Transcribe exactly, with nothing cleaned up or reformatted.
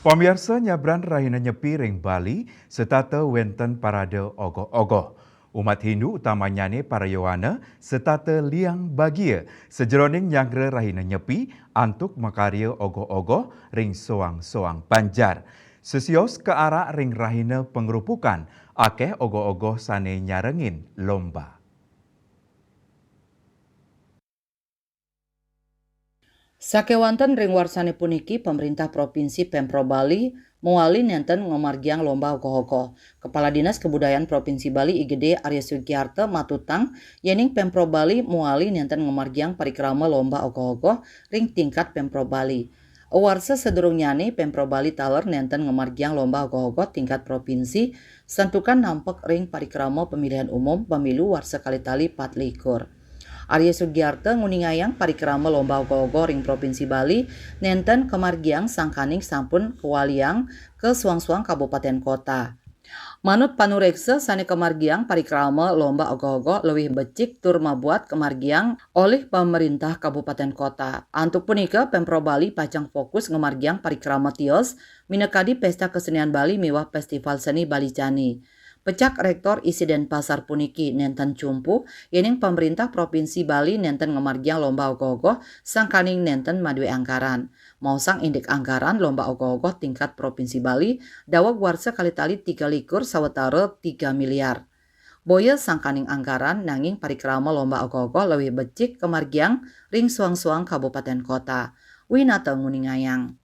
Pamiarsa, nyabran Rahina Nyepi ring Bali, setata wenten parade ogoh-ogoh. Umat Hindu utamanyane para yowana setata liang bagia sajeroning nyanggra Rahina Nyepi antuk makarya ogoh-ogoh ring soang-soang banjar. Sesios kaarak ring Rahina Pangrupukan, akeh ogoh-ogoh sane nyarengin lomba. Sakewanten ring warsane puniki, Pamrintah Propinsi Pemprov Bali mawali nenten ngamargiang lomba ogoh-ogoh. Kepala Dinas Kebudayaan Propinsi Bali I G D Arya Sugiarta matutang yening Pemprov Bali mawali nenten ngamargiang parikrama lomba ogoh-ogoh ring tingkat Pemprov Bali. Warsa sadurungnyane Pemprov Bali taler nenten ngamargiang lomba ogoh-ogoh tingkat propinsi, santukan nampek ring parikrama pemilihan umum pemilu warsa kalih tali patlikur. Arya Sugiarta nguningayang parikrama lomba ogoh-ogoh ring Propinsi Bali nenten kamargiang sangkaning sampun kawaliang ka suang-suang kabupaten kota. Manut panureksa sane kamargiang, parikrama lomba ogoh-ogoh luwih becik tur mabuat kamargiang olih pamarintah kabupaten kota. Antuk punika, Pemprov Bali pacang fokus ngamargiang parikrama tios minakadi Pesta Kesenian Bali miwah Festival Seni Bali Jani. Pecak Rektor I C Denpasar puniki nenten cumpu yening Pamrintah Propinsi Bali nenten ngamargiang lomba ogoh-ogoh sangkaning nenten madue anggaran. Maosang indik anggaran lomba ogoh-ogoh tingkat Propinsi Bali daweg warsa kalih tali tiga likur sawatara tiga miliar. Boya sangkaning anggaran, nanging parikrama lomba ogoh-ogoh luwih becik kamargiang ring suang-suang kabupaten kota. Winata nguningayang.